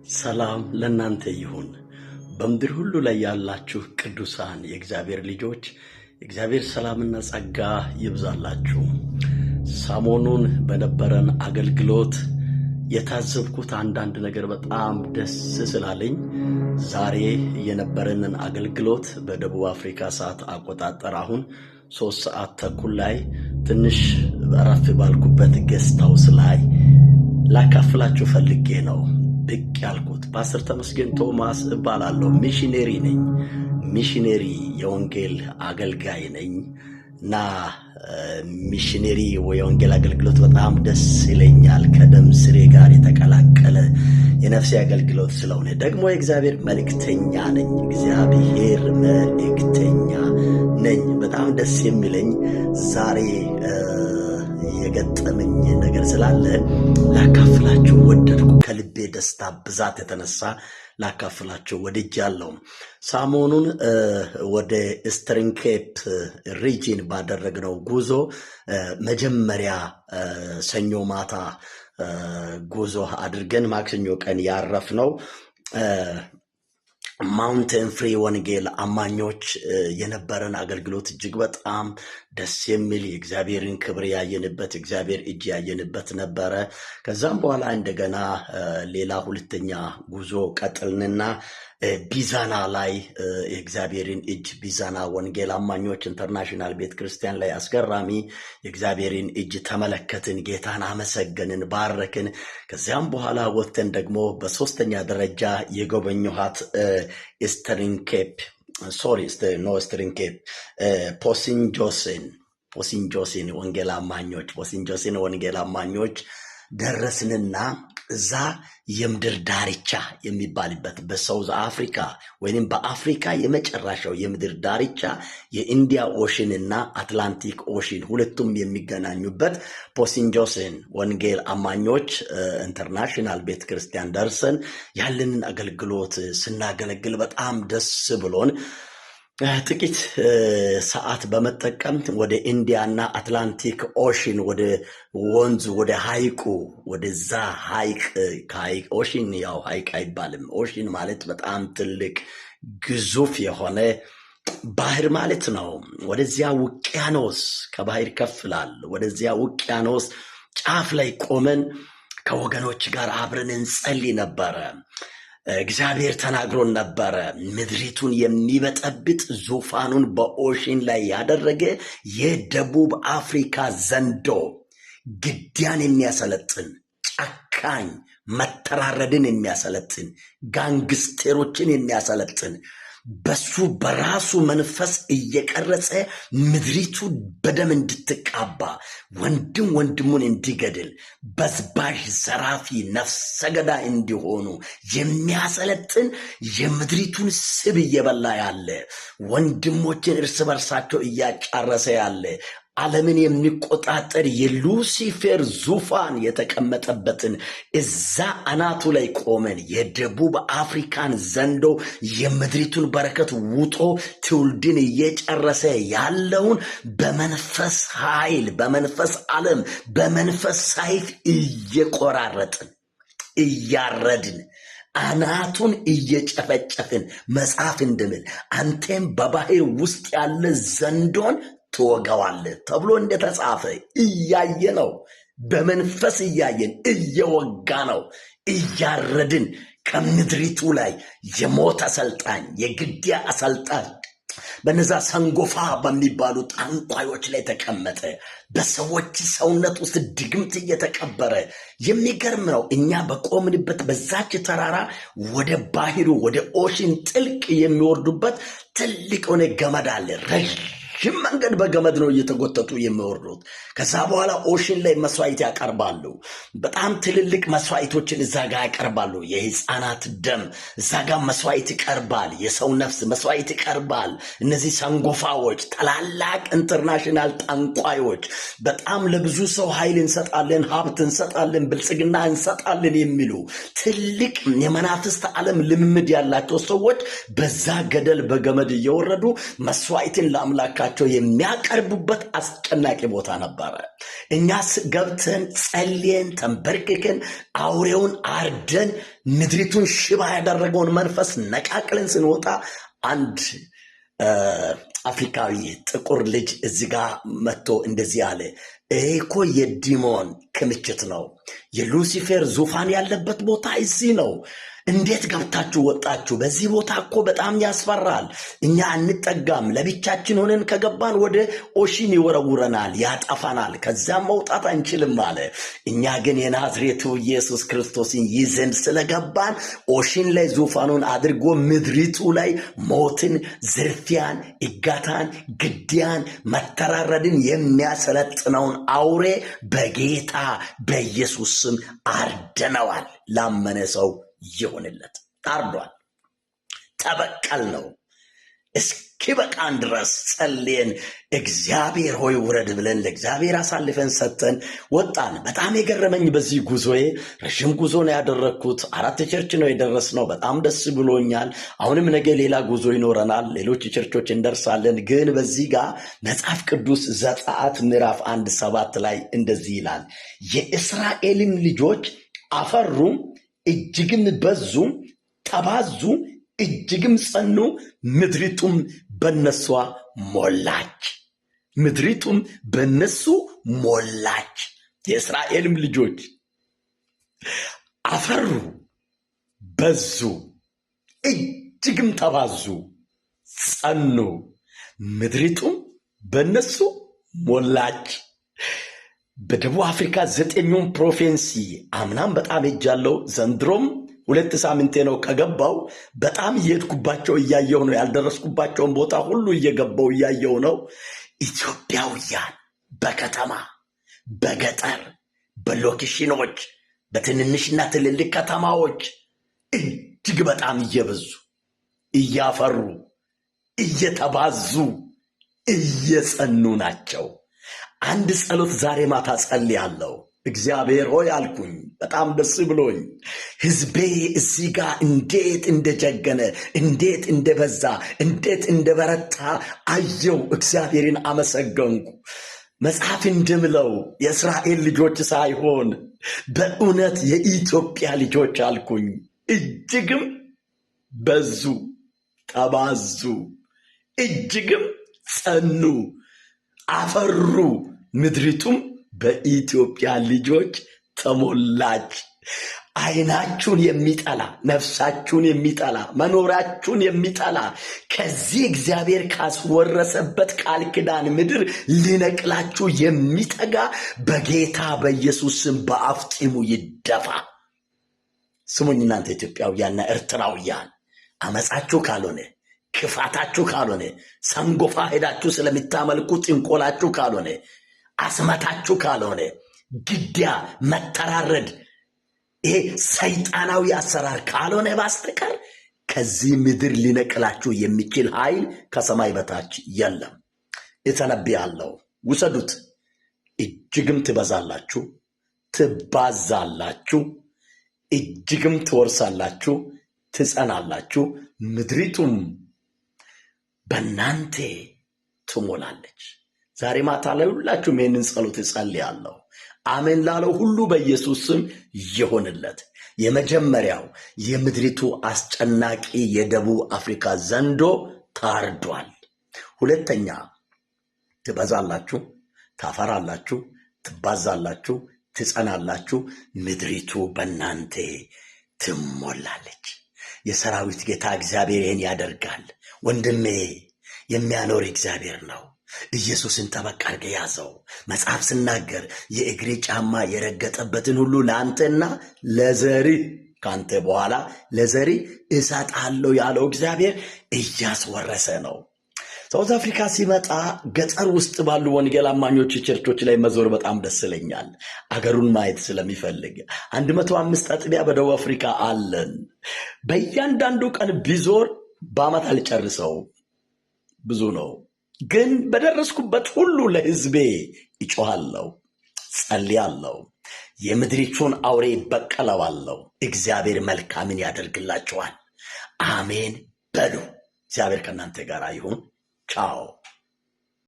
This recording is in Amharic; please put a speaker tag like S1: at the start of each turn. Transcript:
S1: ሰላም ለእናንተ ይሁን። በምድር ሁሉ ላይ ያላችሁ ቅዱሳን የእግዚአብሔር ልጆች፣ የእግዚአብሔር ሰላምና ጸጋ ይብዛላችሁ። ሰሞኑን በነበረን አገልግሎት የታዘብኩት አንዳንድ ነገር በጣም ደስ ስላለኝ ዛሬ የነበረንን አገልግሎት በደቡብ አፍሪካ ሰዓት አቆጣጠር አሁን 3:30 ላይ ትንሽ እረፍ ባልኩበት guest house ላይ ላካፍላችሁ ፈልጌ ነው ብቅ ያልኩት። ፓስተር ተመስገን ቶማስ እባላለሁ። ሚሽነሪ ነኝ። ሚሽነሪ የወንጌል አገልጋይ ነኝ እና ሚሽነሪ የወንጌል አገልግሎት በጣም ደስ ይለኛል። ከደም ስሬ ጋር የተቀላቀለ የነፍሴ አገልግሎት ስለሆነ ደግሞ የእግዚአብሔር መልእክተኛ ነኝ። እግዚአብሔር መልእክተኛ ነኝ። በጣም ደስ የሚለኝ ዛሬ የገጠመኝ ነገር ስላለ ላካፍላችሁ ወደድኩ። ከልቤ ደስታ ብዛት የተነሳ ላካፍላችሁ ወድጃለሁ። ሰሞኑን ወደ Eastern Cape region ባደረግነው ጉዞ መጀመሪያ ሰኞ ማታ ጉዞ አድርገን ማክሰኞ ቀን ያረፍነው Mountain ፍሬ ወንጌል አማኞች የነበረን አገልግሎት እጅግ በጣም ደስ የሚል፣ የእግዚአብሔርን ክብር ያየንበት፣ እግዚአብሔር እጅ ያየንበት ነበረ። ከዛም በኋላ እንደገና ሌላ ሁለተኛ ጉዞ ቀጥልንና ቢዛና ላይ የእግዚአብሔርን እጅ፣ ቢዛና ወንጌል አማኞች international ቤተ ክርስቲያን ላይ አስገራሚ የእግዚአብሔርን እጅ ተመለከትን። ጌታን አመሰገንን፣ ባረክን። ከዚያም በኋላ ወጥተን ደግሞ በሶስተኛ ደረጃ የጎበኘኋት Eastern Cape፣ sorry, no, Eastern Cape፣ ፖሲንጆሴን ወንጌል አማኞች፣ ፖሲንጆሴን ወንጌል አማኞች ደረስንና እዛ የምድር ዳርቻ የሚባልበት በ South Africa ወይም በአፍሪካ የመጨረሻው የምድር ዳርቻ የ India Ocean እና Atlantic Ocean ሁለቱም የሚገናኙበት ፖሲንጆሴን ወንጌል አማኞች international ቤተ ክርስቲያን ደርሰን ያለንን አገልግሎት ስናገለግል በጣም ደስ ብሎን ጥቂት ሰዓት በመጠቀም ወደ India ና Atlantic Ocean፣ ወደ ወንዙ፣ ወደ ሐይቁ፣ ወደዛ ሐይቅ፣ ከሐይቅ ocean፣ ያው ሐይቅ አይባልም። Ocean ማለት በጣም ትልቅ ግዙፍ የሆነ ባህር ማለት ነው። ወደዚያ ውቅያኖስ፣ ከባህር ከፍ ይላል። ወደዚያ ውቅያኖስ ጫፍ ላይ ቆመን ከወገኖች ጋር አብረን እንጸልይ ነበረ። እግዚአብሔር ተናግሮን ነበረ። ምድሪቱን የሚበጠብጥ፣ ዙፋኑን በ ocean ላይ ያደረገ የደቡብ አፍሪካ ዘንዶ፣ ግድያን የሚያሰለጥን ጨካኝ፣ መተራረድን የሚያሰለጥን፣ gangster ኦችን የሚያሰለጥን፣ በሱ በራሱ መንፈስ እየቀረጸ ምድሪቱ በደም እንድትቃባ፣ ወንድም ወንድሙን እንዲገድል፣ በዝባዥ፣ ዘራፊ፣ ነፍሰ ገዳይ እንዲሆኑ የሚያሰለጥን፣ የምድሪቱን ስብ እየበላ ያለ፣ ወንድሞችን እርስ በርሳቸው እያጫረሰ ያለ፣ ዓለምን የሚቆጣጠር የሉሲፌር ዙፋን የተቀመጠበትን እዛ አናቱ ላይ ቆመን የደቡብ አፍሪካን ዘንዶ፣ የምድሪቱን በረከት ውጦ ትውልድን እየጨረሰ ያለውን በመንፈስ ኃይል፣ በመንፈስ ዓለም፣ በመንፈስ ሰይፍ እየቆራረጥን፣ እያረድን፣ አናቱን እየጨፈጨፍን፣ መጽሐፍ እንደሚል አንተም በባህር ውስጥ ያለ ዘንዶን ትወጋዋለህ ተብሎ እንደተጻፈ እያየ ነው። በመንፈስ እያየን እየወጋ ነው፣ እያረድን ከምድሪቱ ላይ የሞት አሰልጣኝ፣ የግድያ አሰልጣኝ በነዛ ሰንጎፋ በሚባሉ ጠንቋዮች ላይ ተቀመጠ። በሰዎች ሰውነት ውስጥ ድግምት እየተቀበረ፣ የሚገርም ነው። እኛ በቆምንበት በዛች ተራራ ወደ ባህሩ፣ ወደ ocean ጥልቅ የሚወርዱበት ትልቅ የሆነ ገመድ አለ። ረዥም መንገድ በገመድ ነው እየተጎተቱ የሚወርዱት። ከዛ በኋላ ocean ላይ መስዋዕት ያቀርባሉ። በጣም ትልልቅ መስዋዕቶችን እዛ ጋር ያቀርባሉ። የህፃናት ደም እዛ ጋር መስዋዕት ይቀርባል። የሰው ነፍስ መስዋዕት ይቀርባል። እነዚህ ሰንጎፋዎች፣ ታላላቅ international ጠንቋዮች፣ በጣም ለብዙ ሰው ኃይል እንሰጣለን፣ ሀብት እንሰጣለን፣ ብልጽግና እንሰጣለን የሚሉ ትልቅ የመናፍስት ዓለም ልምምድ ያላቸው ሰዎች በዛ ገደል በገመድ እየወረዱ መስዋዕትን ለአምላካቸው ለጣዖቶቻቸው የሚያቀርቡበት አስጨናቂ ቦታ ነበረ። እኛ ገብተን ጸልየን ተንበርክከን አውሬውን አርደን ምድሪቱን ሽባ ያደረገውን መንፈስ ነቃቅለን ስንወጣ አንድ አፍሪካዊ ጥቁር ልጅ እዚህ ጋር መጥቶ እንደዚህ አለ፣ ይሄ እኮ የ demon ክምችት ነው። የሉሲፌር ዙፋን ያለበት ቦታ እዚህ ነው። እንዴት ገብታችሁ ወጣችሁ? በዚህ ቦታ እኮ በጣም ያስፈራል። እኛ አንጠጋም። ለብቻችን ሆነን ከገባን ወደ ocean ይወረውረናል፣ ያጠፋናል። ከዚያም መውጣት አንችልም አለ። እኛ ግን የናዝሬቱ ኢየሱስ ክርስቶስን ይዘን ስለገባን ocean ላይ ዙፋኑን አድርጎ ምድሪቱ ላይ ሞትን፣ ዝርፊያን፣ እጋታን፣ ግድያን፣ መተራረድን የሚያሰለጥነውን አውሬ በጌታ በኢየሱስ ስም አርደነዋል። ላመነ ሰው ይሁንለት። ታርዷል። ተበቀል ነው እስኪበቃን ድረስ ጸልየን እግዚአብሔር ሆይ ውረድ ብለን ለእግዚአብሔር አሳልፈን ሰጥተን ወጣን። በጣም የገረመኝ በዚህ ጉዞዬ፣ ረዥም ጉዞ ነው ያደረግኩት። 4 church ነው የደረስነው። በጣም ደስ ብሎኛል። አሁንም ነገ ሌላ ጉዞ ይኖረናል። ሌሎች ቸርቾች እንደርሳለን። ግን በዚህ ጋር መጽሐፍ ቅዱስ ዘጸአት ምዕራፍ 1:7 ላይ እንደዚህ ይላል፣ የእስራኤልም ልጆች አፈሩም፣ እጅግም በዙ፣ ተባዙ፣ እጅግም ጸኑ፣ ምድሪቱም በነሷ ሞላች። ምድሪቱም በነሱ ሞላች። የእስራኤልም ልጆች አፈሩ፣ በዙ፣ እጅግም ተባዙ፣ ጸኑ፣ ምድሪቱም በነሱ ሞላች። በደቡብ አፍሪካ 9ኙም province አምናም በጣም ሄጃለሁ። ዘንድሮም 2 ሳምንቴ ነው ከገባው። በጣም እየሄድኩባቸው እያየሁ ነው። ያልደረስኩባቸውን ቦታ ሁሉ እየገባው እያየሁ ነው። ኢትዮጵያውያን በከተማ፣ በገጠር፣ በ location ኦች፣ በትንንሽና ትልልቅ ከተማዎች እጅግ በጣም እየበዙ፣ እያፈሩ፣ እየተባዙ፣ እየጸኑ ናቸው። አንድ ጸሎት ዛሬ ማታ ጸልያለሁ። እግዚአብሔር ሆይ አልኩኝ፣ በጣም ደስ ብሎኝ፣ ሕዝቤ እዚህ ጋር እንዴት እንደጀገነ፣ እንዴት እንደበዛ፣ እንዴት እንደበረታ አየው። እግዚአብሔርን አመሰገንኩ። መጽሐፍ እንደምለው የእስራኤል ልጆች ሳይሆን በእውነት የኢትዮጵያ ልጆች አልኩኝ። እጅግም በዙ፣ ተባዙ፣ እጅግም ጸኑ፣ አፈሩ፣ ምድሪቱም በኢትዮጵያ ልጆች ተሞላች። ዓይናችሁን የሚጠላ፣ ነፍሳችሁን የሚጠላ፣ መኖራችሁን የሚጠላ ከዚህ እግዚአብሔር ካስወረሰበት ቃል ኪዳን ምድር ሊነቅላችሁ የሚተጋ በጌታ በኢየሱስ ስም በአፍጢሙ ይደፋ። ስሙኝ እናንተ ኢትዮጵያውያንና ኤርትራውያን፣ አመጻችሁ ካልሆነ፣ ክፋታችሁ ካልሆነ፣ ሰንጎፋ ሄዳችሁ ስለምታመልኩ ጥንቆላችሁ ካልሆነ፣ አስመታችሁ ካልሆነ፣ ግድያ፣ መተራረድ፣ ይሄ ሰይጣናዊ አሰራር ካልሆነ በስተቀር ከዚህ ምድር ሊነቅላችሁ የሚችል ኃይል ከሰማይ በታች የለም። እተነብያለሁ፣ ውሰዱት። እጅግም ትበዛላችሁ፣ ትባዛላችሁ፣ እጅግም ትወርሳላችሁ፣ ትጸናላችሁ፣ ምድሪቱም በእናንተ ትሞላለች። ዛሬ ማታ ላይ ሁላችሁም ይህንን ጸሎት እጸልያለሁ። አሜን ላለው ሁሉ በኢየሱስ ስም ይሁንለት። የመጀመሪያው የምድሪቱ አስጨናቂ የደቡብ አፍሪካ ዘንዶ ታርዷል። ሁለተኛ ትበዛላችሁ፣ ታፈራላችሁ፣ ትባዛላችሁ፣ ትጸናላችሁ፣ ምድሪቱ በእናንተ ትሞላለች። የሰራዊት ጌታ እግዚአብሔር ይህን ያደርጋል። ወንድሜ የሚያኖር እግዚአብሔር ነው። ኢየሱስን ጠበቅ አድርገህ ያዘው። መጽሐፍ ስናገር የእግሬ ጫማ የረገጠበትን ሁሉ ለአንተና ለዘርህ ካንተ በኋላ ለዘርህ እሰጣለሁ ያለው እግዚአብሔር እያስወረሰ ነው። South Africa ሲመጣ ገጠር ውስጥ ባሉ ወንጌል አማኞች ቸርቾች ላይ መዞር በጣም ደስ ይለኛል። አገሩን ማየት ስለሚፈልግ 105 አጥቢያ በደቡብ አፍሪካ አለን። በእያንዳንዱ ቀን ቢዞር በአመት አልጨርሰው፣ ብዙ ነው። ግን በደረስኩበት ሁሉ ለሕዝቤ እጮሃለሁ፣ ጸልያለሁ። የምድሪቱን አውሬ በቀለዋለሁ። እግዚአብሔር መልካምን ያደርግላቸዋል። አሜን በሉ። እግዚአብሔር ከእናንተ ጋር ይሁን። ቻው።